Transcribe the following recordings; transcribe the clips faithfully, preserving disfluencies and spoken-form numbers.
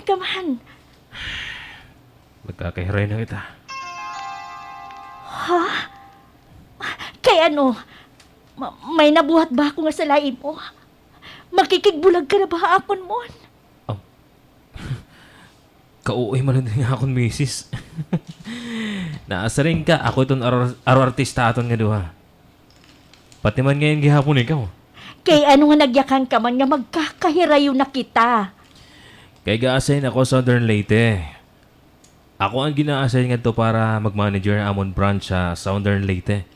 Ka man. Magkakahiray na kita. Ha? Kay ano? Ma-, may nabuhat ba ako nga sala ha imo? Makikigbulag ka na ba ha akon, Mon? Oh. Kauoy man la nga akon misis. Naasiring ka, ako iton aro-, aro-artista aton nga duha. Pati man ngay-an gihapon ikaw. Kay ano nga nagyakan ka man nga magkakahirayo na kita? Kay ga-assign ako ha Southern Leyte. Ako an gina-assign ngadto para mag-manager ha amon branch ha Southern Leyte.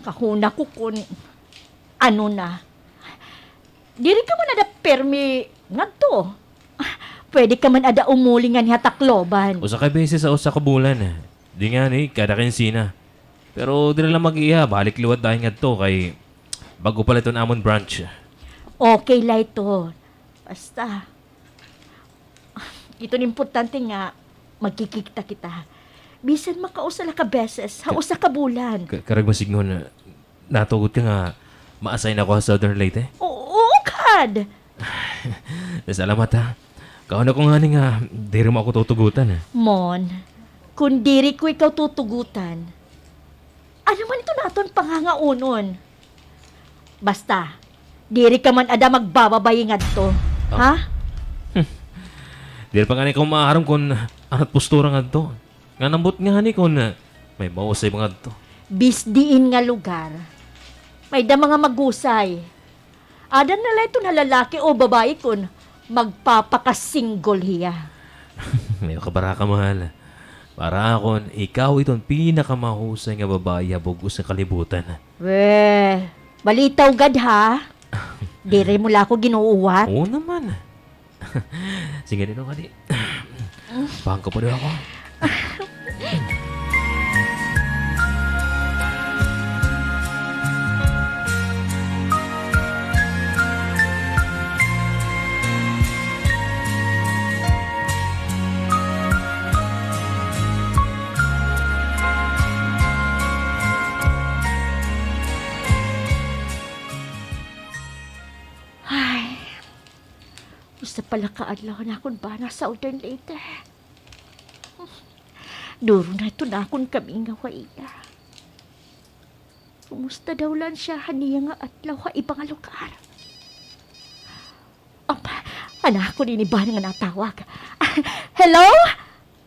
Kahuna ko kon ano na. Diri ka man ada pirmi ngadto. Pwede ka man ada umuli nganhi ha Tacloban. Usa ka beses ha usa ka bulan. Di ngani, kada kinsina. Pero diri la mag-iiha, balik liwat dayon ngadto kay bag-o pa la iton amon branch. Okay la ito. Basta, iton importante nga magkikita kita. Bisan makausa la ka beses ha usa ka bulan. Ka-, karuyag masidngon, natugot ka nga ma-assign ako ha Southern Leyte? Oo, oo, gad. Salamat, ha. Kahuna ko ngani nga diri mo ako tutugotan, ha. Mon, kon diri ko ikaw tutugotan, ano man iton aton pangangaunon? Basta, diri ka man ada magbababayi ngadto, ha? Diri pa ngani ako maaram kon ano it postura ngadto. Ngan ambot ngani kon may mahusay ba ngadto. Bis diin nga lugar, may-ada mga maghusay. Ada na la iton ha lalaki o babayi kon magpapaka-single hiya. Mayo ka baraka, mahal. Para akon, ikaw iton pinakamahusay nga babayi ha bug-os nga kalibutan. Weh, balitaw gad, ha? Diri mo la ako gin-uuwat? Oo naman. Sige, dito ka di. Pahangko pa daw ako. Ay, usa pa la ka adlaw an akon bana ha Southern Leyte. Duro na iton akon kamingaw ha iya. Kumusta daw la an siya han iya nga adlaw ha iba nga lugar? Apa, an akon ini bana nga natawag. Hello?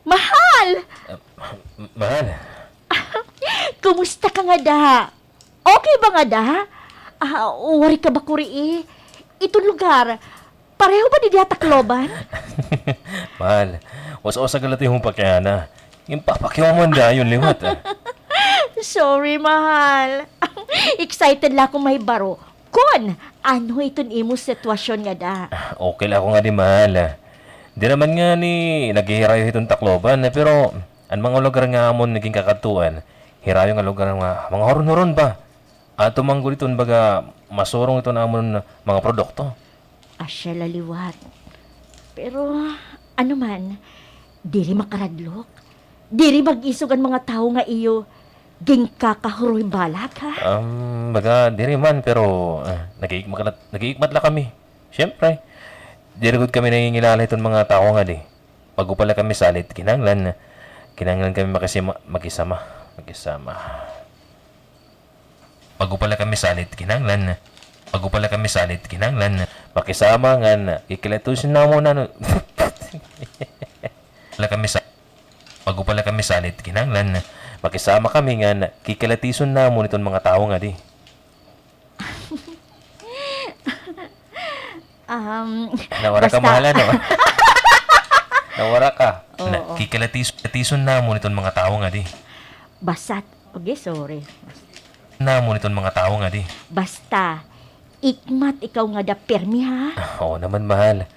Mahal! Ah, m-, mahal. Kumusta ka ngada? Okay ba ngada? Ah, waray ka ba kuri? Iton lugar, pareho ba didi ha Tacloban? Mahal, usa-usa ka la it imo pakiana. Ginpapakiwa man dayon liwat, ah. Sorry, mahal. Excited la ako mahibaro kon ano iton imo sitwasyon ngada. Okay la ako ngadi, mahal. Diri man ngani naghihirayo hiton Tacloban, eh, pero an mga lugar nga amon nga ginkakadtuan, hirayo nga lugar nga mga huron-huron ba. Ato man gud iton baga masurong iton amon mga produkto. Asya la liwat. Pero, ano man, diri makaradlok? Diri mag-isog an mga tawo nga iyo ginkakahuroy balag, ha? Um, baga, diri man, pero, ah, nag-iigmat la, nag-iigmat la kami. Siyempre, diri gud kami nangingilala hiton mga tawo ngadi. Bag-o pa la kami salit, kinahanglan, kinahanglan kami makisima-, makisama, makisama. Bag-o pa la kami salit, kinahanglan. Bag-o pa la kami salit, kinahanglan. Makisama ngan kikilatisun namon, ano. La kami sa-, bag-o pa la kami salit, kinahanglan. Makisama kami ngan kikilatisun namon iton mga tawo ngadi. Um, nawara ka, basta, mahal, ano? Nawara ka. Oo. Na, kikalatis-, kalatis-on namon iton mga tawo ngadi. Basta, okay, sorry. Namon iton mga tawo ngadi. Basta, igmat ikaw ngada pirmi, ha? Ah, oo naman, mahal.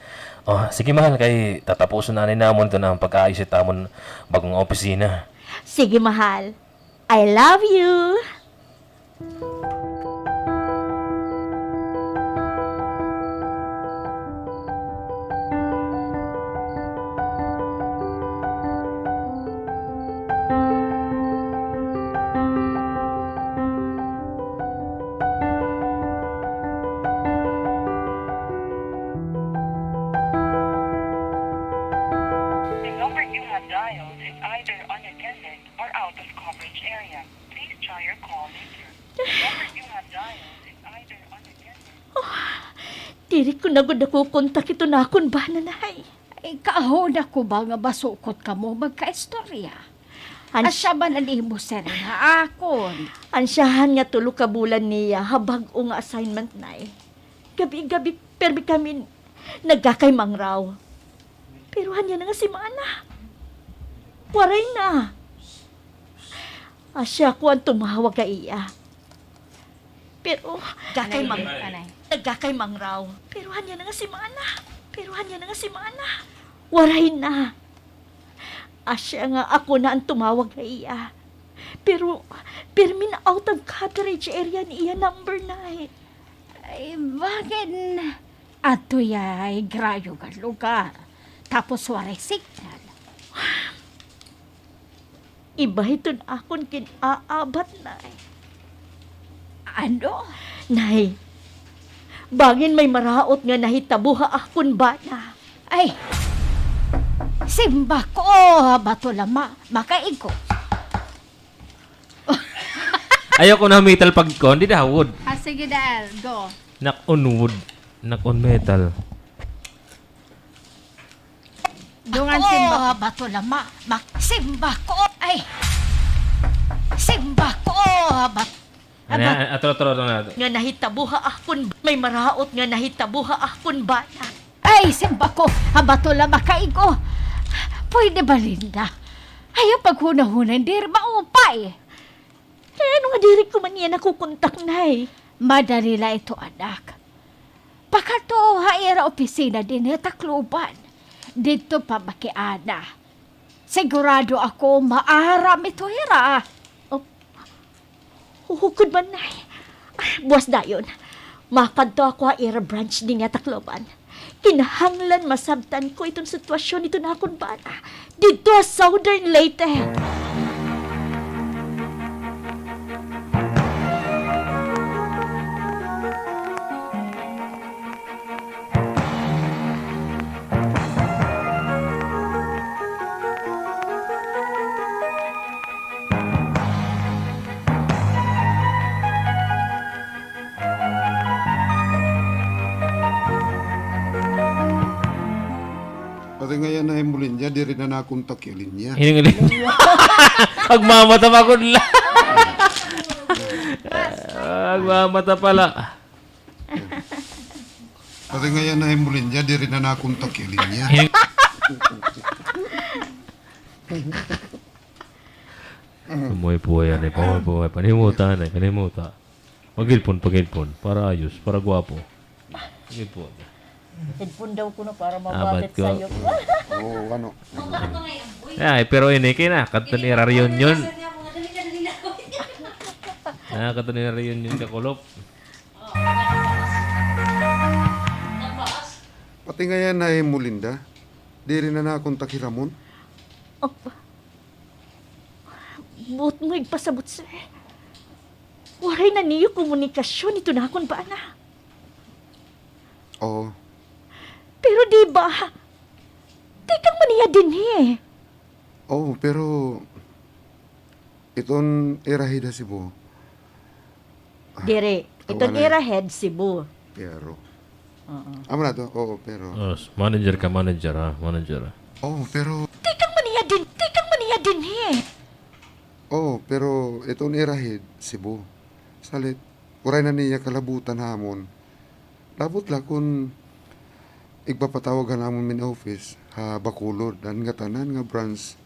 Oh, sige, mahal, kay tatapuson anay namon iton nga pag-aayos hit amon bag-o nga opisina. Sige, mahal. I love you. Oh, diri ko na gud nakukontak iton akon bana, Nay. Ay, kaahon ako ba nga masukot kamo magkaistorya? An- Asya man an imo siring ha akon. Ansyahan nga tulo ka bulan niya ha bag-o nga assignment, Nay. Gabi-gabi, pirmi kami nagkakaymangraw. Pero han yana nga simana, waray na. Asya ko an tumawag ha iya. Pero, Anay, nagkakaymang-, anay. Nagkakaymangraw. Pero han yana nga simana, pero han yana nga simana, waray na. Asya nga ako na an tumawag ha iya. Pero, pirmi na out of coverage area an iya number, Nay. Ay, bangin adto hiya ha grayo nga lugar, tapos waray signal. Iba hiton akon gin-aabat, Nay. Ano? Nay, bangin may maraot nga nahitabo ha akon bana. Ay, simba ko, bato la ma-, makaigo. Ayaw ko na metal pag kuan, dida ha wood. Ah, sige, Del, go. Knock on wood. Knock on metal. Dungan simba. Bato la ma-, mak-, simba ko. Ay. Simba ko. Bat-, Ano, bat-, atro, atro, atro na. Nga nahitabo ha akon, may maraot nga nahitabo ha akon bana. Ay, simba ko, ha bato la makaigo. Pwede ba, Linda? Ayaw paghunahuna, diri maupay. Kay ano nga diri ko man niya nakukontak, Nay? Madali la ito, anak. Pakadto ha ira opisina dinhi ha Tacloban. Didto pa makiana. Sigurado ako maaram ito hira. Oh, hukod man, Nay. Ah, buwas dayon. Makadto ako ha ira branch dinhi ha Tacloban. Kinahanglan masabtan ko iton sitwasyon iton akon bana didto ha Southern Leyte. Pati ngay-an ha imo linya, diri na nakontak iya linya. Hining linya. Agmamata pa gud la. Agmamata pa la. Pati ngay-an ha imo linya, diri na nakontak iya linya. Hining Pamuhay-puhay, anay, pamuhay-puhay. Panhimuta, anay, panhimuta. Pag-headphone, pag-headphone. Para ayos, para gwapo. Pag-headphone. Headphone daw kuno para mabatit sayo. Oo, ano. Ay, pero ini kay na, kadto na ira reunion. Ah, kadto na ira reunion, kakulop. Pati ngay-an ha imo, Linda, diri na nakontak hi Ramon. Apa? Buot mo igpasabot, sir. Waray na niyo komunikasyon iton akon bana. Oo. Pero di ba, tikang man hiya dinhi. Oo, pero iton ira head ha Cebu. Diri, iton ira head Cebu. Pero. Oo. Amo na to? Oo, pero. Oh, manager ka, manager, ha? Manager. Oo, pero. Tikang man hiya din, tikang man hiya dinhi. Oo, pero iton ira head Cebu. Salit, waray na niya kalabutan ha amon. Labot la kon igpapatawag ha amon main office ha Bacolod, an ngatanan nga branch.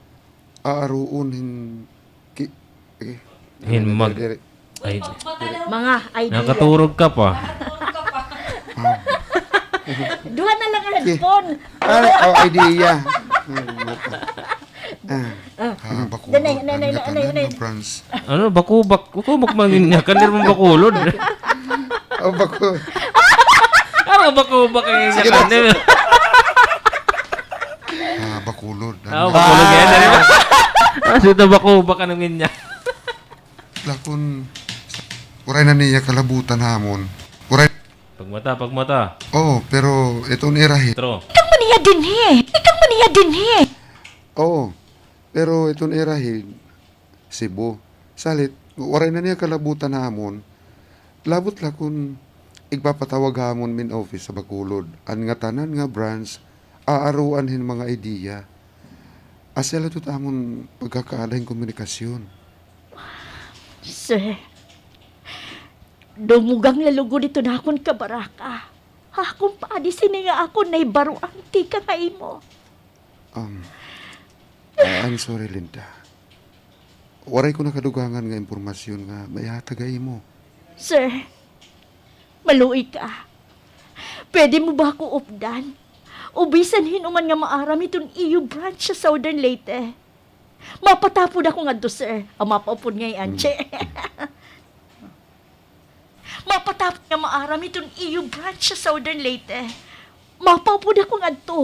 Aaruon hin ki-, eh, hin mag-, diri. Mga idea. Nakaturog ka pa. Duha na lang an headphone. Ay, oh, idea. Ah, ah, Bacolod, an ngatanan nga branch. Ano, bakubak? Bakubak man niya. Kan diri man Bacolod. Oh, Baco-, ano, bakubak an inya? Sige na. Ah, Bacolod. Ah, Bacolod yan, ano? Ah, sige, bakubak an inya. Lakon, waray na niya kalabutan ha amon. Waray. Pagmata, pagmata. Oo, pero iton ira head. Tro. Tikang man hiya dinhi. Tikang man hiya dinhi. Oo, pero iton ira head Cebu. Salit, Waray na niya kalabutan ha amon. Labot la kon igpapatawag ha amon main office ha Bacolod. An ngatanan nga branch, aaruan hin mga idea. Asya la ito it amon pagkakaada hin komunikasyon. Sir, dumugang la lugod iton akon kabaraka. Akon pa, adi sini nga akon nahibaroan tikang ha imo. Um, ah, I'm sorry, Linda. Waray ko nakadugangan nga impormasyon nga maihatag ha imo. Sir, maluoy ka. Pwede mo ba ako updan? O bisan hin-o man nga maaram hiton iyo branch ha Southern Leyte. Mapatapod ako ngadto, sir. Aw, mapaupod ngay-an, hmm. Mapatapod nga maaram hiton iyo branch ha Southern Leyte. Mapaupod ako ngadto.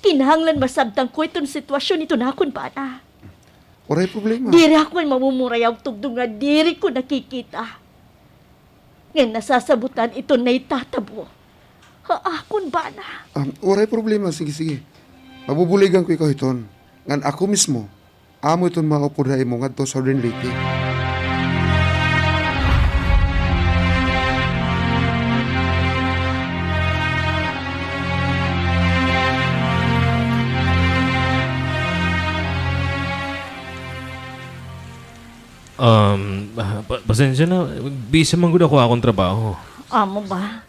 Kinahanglan masabtan ko iton sitwasyon hiton akon bana. Waray problema. Diri ako an mamumurayaw tubdon nga diri ko nakikita ngan nasasabotan iton nahitatabo ha akon bana. Ah, waray problema. Sige, sige. Mabubuligan ko ikaw hiton. Ngan ako mismo, amo iton maupod ha imo ngadto ha Southern Leyte. Um, ah, pa-, pasensya na. Busy man gud ako ha akon trabaho. Amo ba?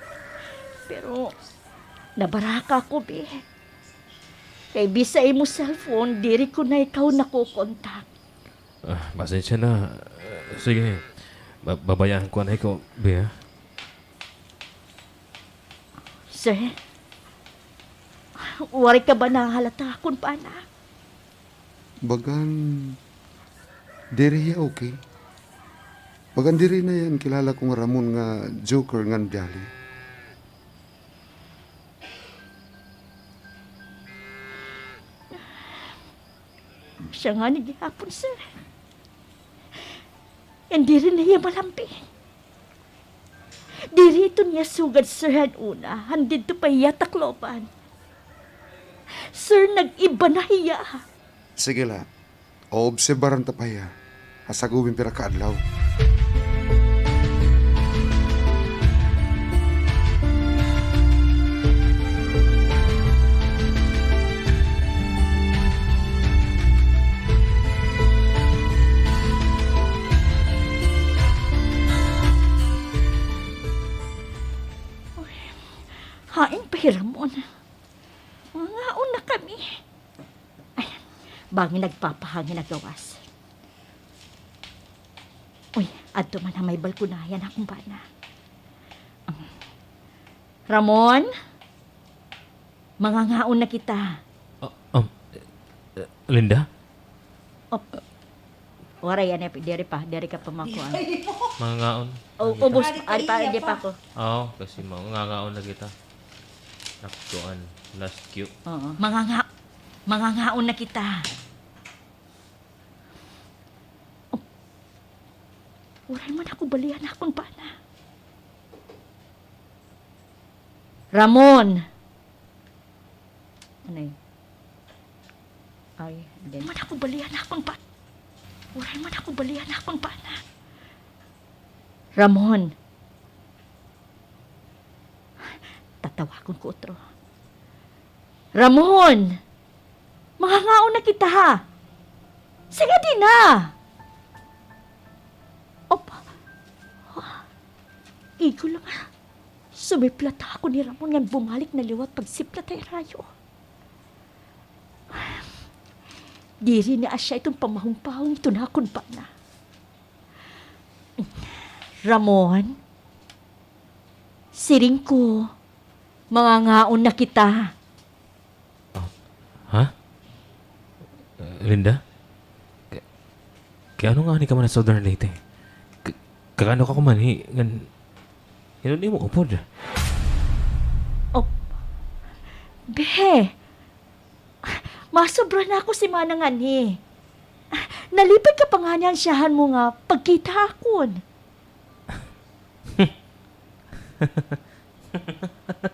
Pero nabaraka ako, bi. Kay bisan imo cellphone, diri ko na ikaw nakokontak. Ah, pasensya na. Ah, sige. Ba-, babayaan ko na ikaw, bi, ha? Sir, waray ka ba nahahalata ha akon bana? Bagan diri hiya okay. Bagan diri na hiya an kilala ko nga Ramon nga joker ngan dali. Siya ngani gihapon, sir. Ngan diri na hiya malambing. Diri iton iya sugad, sir, han una, han didto pa hiya Tacloban. Sir, nag-iba na hiya. Sige la. Oobserbaran ta pa hiya ha sagob hin pira ka adlaw. Uy, hain pa hi Ramon? Mangaon na kami. Ay, bangin nagpapahangin ha gawas. Uy, adto man ha may balkonahe an akon bana. Um, Ramon? Mangangaon na kita. Ah, um, eh, eh, Linda? Op. Waray, ano, diri pa, diri ka pa makuan. Mangangaon. O, ubos, ari pa, ari pa ako. Oo, kasi mangangaon na kita. Nakuan, last cue. Oo. Manganga-, mangangaon na kita. Oh. Waray man ako balihan akon bana. Ramon! Anay? Ay, then. Man ako balihan akon pa-, waray man ako balihan akon bana. Ramon. Tatawagon ko utro. Ramon! Mangangaon na kita, ha? Sige, di na! Opa. Igo la nga. Sumiplat ha akon hi Ramon ngan bumalik na liwat pagsiplat ha irayo. Diri na asya iton pamahongpahong iton akon bana. Ramon, siring ko, mangangaon na kita. Ah, ha? Eh, Linda? Ka-, kay ano ngani ka man ha Southern Leyte? Ka-, kakano ka kumanhi, ngan, ngan ano imo upod? Oh, be, masobra na ako semana nganhi. Nalipay ka pa ngani han syahan mo nga pagkita ha akon.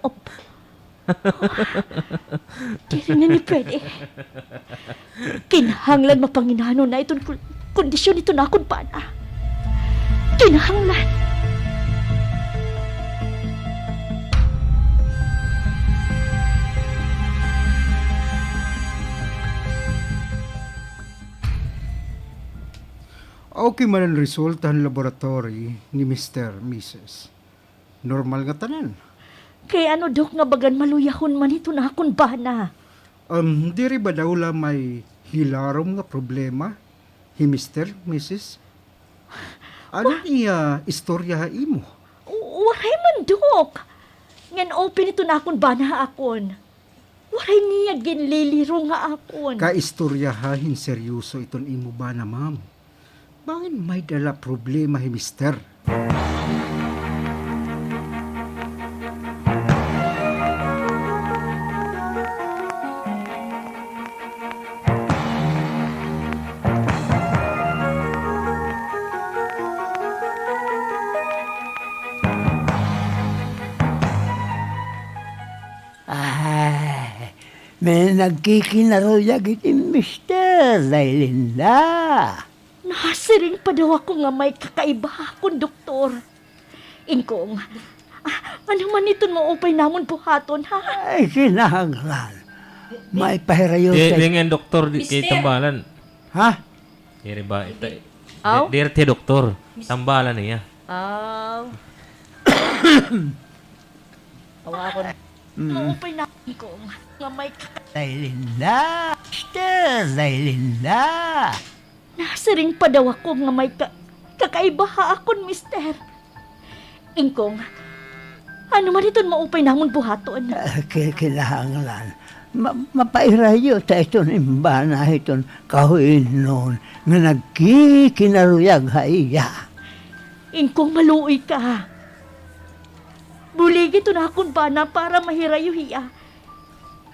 Op. Diri na ini pwede. Kinahanglan mapanginano na iton kul-, kondisyon iton akon bana. Kinahanglan. Okay man an resulta han laboratory ni Mister, Missus. Normal ngatanan. Kay ano, Dok, nga bagan maluyahon man iton akon bana? Um, diri ba daw la may hilarom nga problema hi Mister, Missus? Ano an iya istorya ha imo? W-, waray man, Dok. Ngan open iton akon bana ha akon. Waray niya ginlilirong ha akon. Kaistoryaha hin seryoso iton imo bana, ma'am. Bangin may-ada la problema hi Mister. Ay, may nagkikinaruyag hit im Mister, Dailinda. Nasiring pa daw ako nga may kakaiba ha akon doktor. Ingkong, ah, ano man iton maupay namon buhaton, ha? Ay, kinahanglan. Maipahirayo. Di, di nga doktor, di, kay tambalan. Ha? Diri ba, ita-, aw? Di, diri ti doktor. Tambalan niya. Aw. Awa ako. Mm. Maupay na ko nga may ka- Dailinda. Mister Dailinda. Nasiring pa daw ako nga may ka-, kakaiba ha akon, Mister. Ingkong, ano man iton maupay namon buhaton? Ah, ki-, kinahanglan. Ma-, mapairayo ta iton im bana hiton kahuy-inon nga nagkikinaruyag ha iya. Ingkong, maluoy ka. Buligi iton akon bana para mahirayo hiya.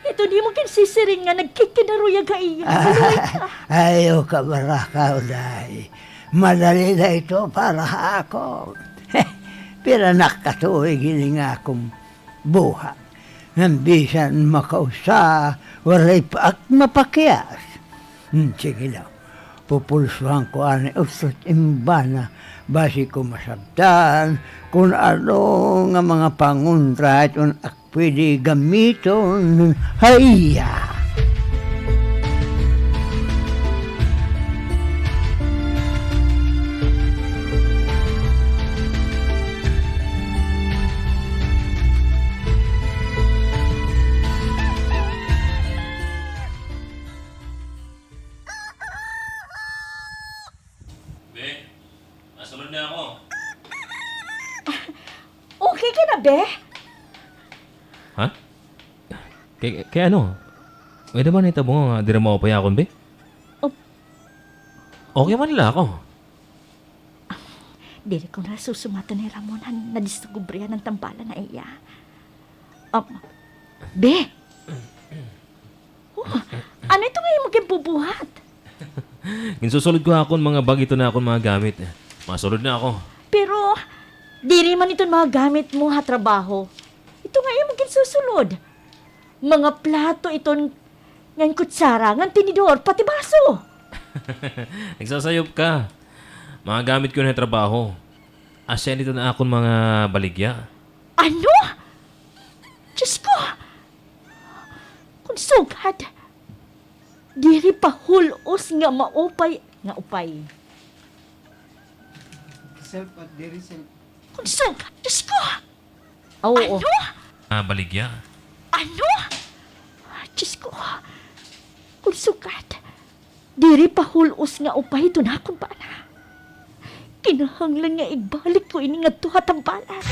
Iton imo ginsisiring nga nagkikinaruyag ha iya. Maluoy ka. Ayaw kabarakaw, day. Madali la ito para ha akon. Pira na ka tuig ini nga akon buhat. Ngan bisan makausa, waray pa ak mapakias. Hmm, sige la. Pupulsuhan ko anay ustot im bana, basi ko masabtan kon ano nga mga pangontra iton ak pwede gamiton ha iya. Be, masulod na ako. Okay ka na, be? Ha? Kay, kay ano? May-ada ba nahitabo nga diri maupay akon, be? Oh. Okay man la ako. Diri ko na susumatan ni Ramon han nadiskubrihan han tambalan ha iya. Um, be! Oh, ano ito nga imo ginbubuhat? Ginsusulod ko ha akon mga bag iton akon mga gamit. Masulod na ako. Pero, diri man iton mga gamit mo ha trabaho. Ito nga imo ginsusulod. Mga plato iton ngan kutsara, ngan tinidor, pati baso. Nagsasayop ka. Mga gamit ko na trabaho. Asya iton akon mga baligya. Ano? Diyos ko! Kon sugad, diri pa hul-os nga maupay, nga upay. Self at diri self. Kon sugad, Diyos ko! Aw, oo. Ano? Ah, baligya. Ano? Diyos ko. Kon sugad, diri pa hul-os nga upay iton akon bana. Kinahanglan nga igbalik ko ini ngadto ha tambalan.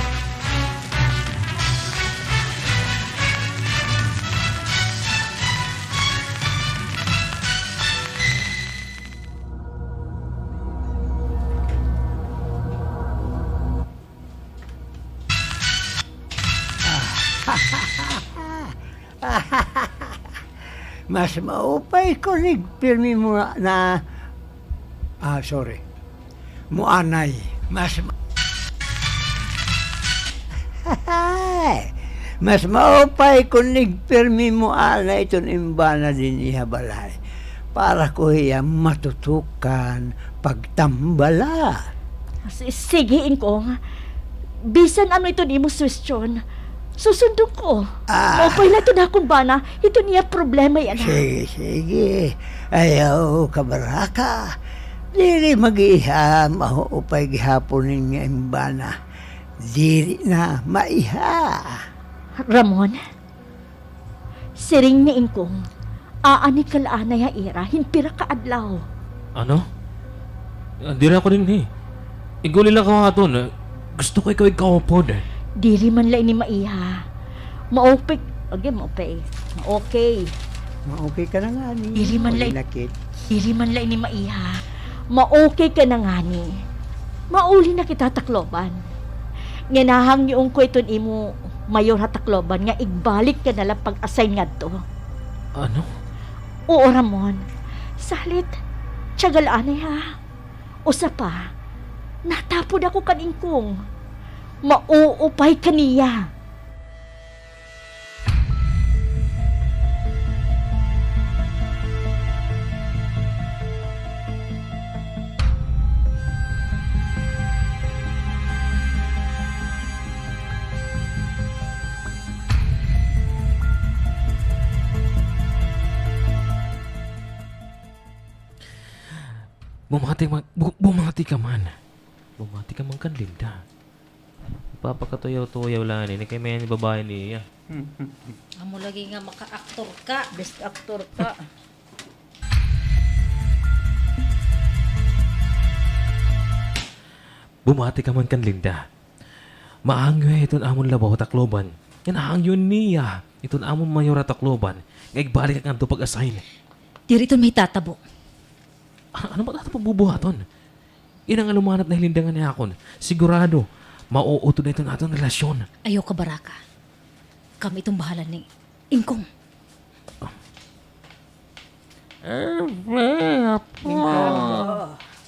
Mas maupay kon igpirmi mo na, ah, sorry. Moanay. Mas ma-, mas maupay kon igpirmi mo anay iton im bana dinhi ha balay. Para ko hiya matutukan pagtambala. Si-, sige, Ingkong. Bisan ano iton imo suhestyon, susundon ko. Ah. Maupay la iton akon bana, iton iya problema yana. Sige, sige. Ayaw kabaraka. Diri mag-iha, maupay gihapon ini nga im bana. Diri na maiha. Ramon, siring ni Ingkong, aanhi ka la anay ha ira hin pira ka adlaw. Ano? Ah, diri ako dinhi. Iguli la ako ha aton. Gusto ko ikaw igkaupod. Diri man la ini maiha. Maupay, okay, maupay. Okay. Ma-okay ka na ngani. Diri man la, diri man la ini maiha. Ma-okay ka na ngani. Mauli na kita ha Tacloban. Ngan hahangyoon ko iton imo mayor ha Tacloban nga igbalik ka na la pag-assign ngadto. Ano? Oo, Ramon. Salit, tiyaga la anay, ha? Usa pa, natapod ako kan Ingkong. Mauupay ka niya. Bumati ma-, bu-, bumati ka man. Bumati ka man kan Linda. Ipapakatuyaw-tuyaw la ini kay may babaye niya. Amo lagi nga maka-aktor ka. Best actor ka. Bumati ka man kan Linda. Mahangyo hiya iton amon labaw ha Tacloban. Ngan hahangyoon niya iton amon mayor ha Tacloban nga igbalik ak ngadto pag-assign. Diri iton mahitatabo. A-, ano ba it aton pagbubuhaton? Ina nga lumanat na hi Linda ngan hi akon, sigurado, mauutod na iton aton relasyon. Ayaw kabaraka. Kami iton bahala ni Ingkong. Eh, be, apo.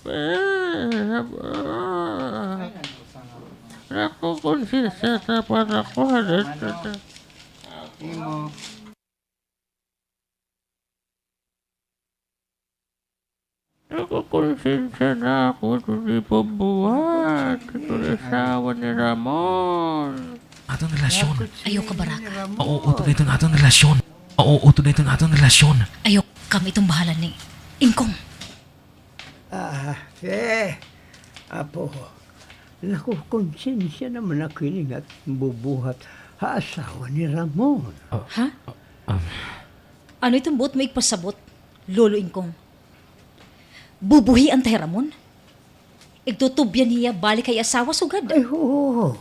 Be, apo. Nakukonsensya na man ako, ha, dito. Nakukonsensya na ako, ito di pagbuhat. Ito di asawa ni Ramon. Aton relasyon. Ayaw kabaraka. Mauutod na iton aton relasyon. Mauutod na iton aton relasyon. Ayaw, kami iton bahala ni Ingkong. Ah, eh, apo, nakukonsensya na man ako hini nga bubuhat ha asawa ni Ramon. Ah, ha? Ah, ah. Ano iton buot mo igpasabot, Lolo Ingkong? Bubuhian ta hi Ramon? Igtutubyan hiya balik ha iya asawa sugad? Ay, oo.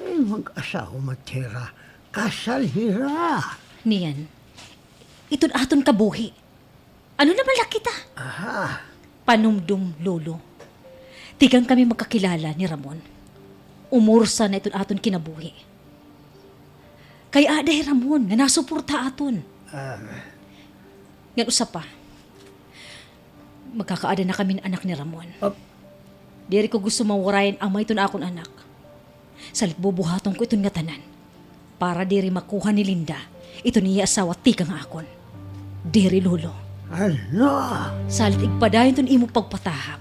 Ay, mag-asawa man hira. Kasal hira. Niyan, iton aton kabuhi. Ano na man la kita? Aha. Panumdom, Lolo. Tikang kami magkakilala ni Ramon, umursa na iton aton kinabuhi. Kay aada hi Ramon nga nasuporta aton. Ah. Ngan usa pa, magkakaada na kami hin anak ni Ramon. Ap- Diri ko gusto mawaray hin ama iton akon anak. Salit bubuhaton ko iton ngatanan para diri makuha ni Linda iton iya asawa tikang ha akon. Diri, Lolo. Ano? Salit igpadayon iton imo pagpatahap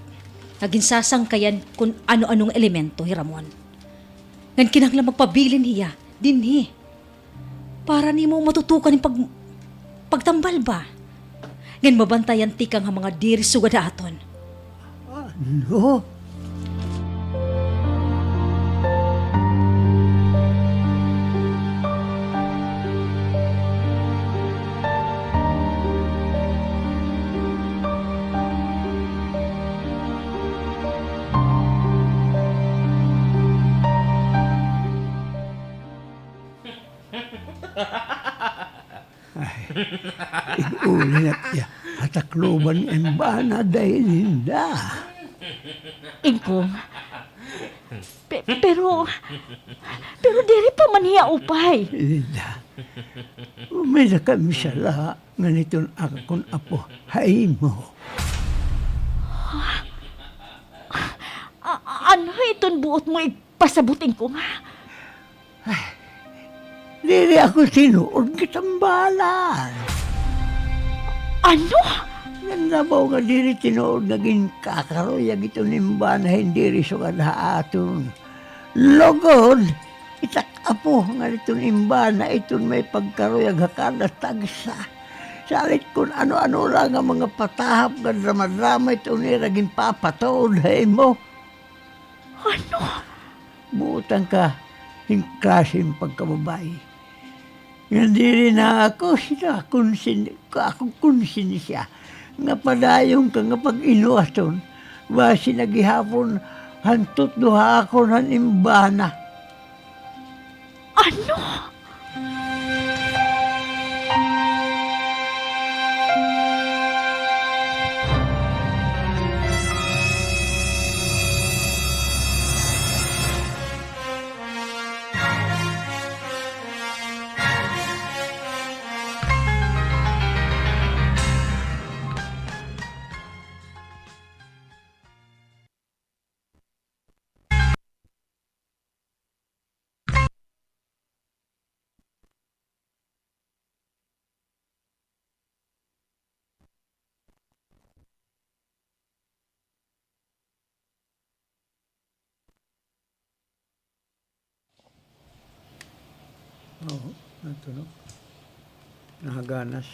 nga ginsasangkayan kon ano-ano nga elemento hi Ramon. Ngan kinahanglan magpabilin hiya dinhi. Para nimo matutukan hin pag-, pagtambal ba? Ngan mabantayan tikang ha mga diri sugad ha aton. Ano? Ay, ig-uli na hiya ha Tacloban, im bana, day Linda. Ingkong, pe-, pero, pero diri pa man hiya upay. Linda, may-ada kami sala ngan iton akon apo ha imo. A-, a-, ano iton buot mo ig- Pasabot, Ingkong, ha? Ay, diri ako tinuod nga tambalan. Ano? Ngan labaw nga diri tinuod nga ginkakaruyag iton imbana hin diri sugad ha aton. Lugod, itak apo nga iton imbana iton may pagkaruyag ha kada tagsa. Salit kon ano-ano la nga mga patahap nga drama-drama iton ira ginpapatuod ha imo. Ano? Buotan ka hin klase hin pagkababaye. Ngan diri na ako sina konsin-, akon konsensya nga padayon ka nga pag-inuwaton, basi na gihapon han tutdo ha akon han imbana. Ano? Oo, ato, no? Nahaganas.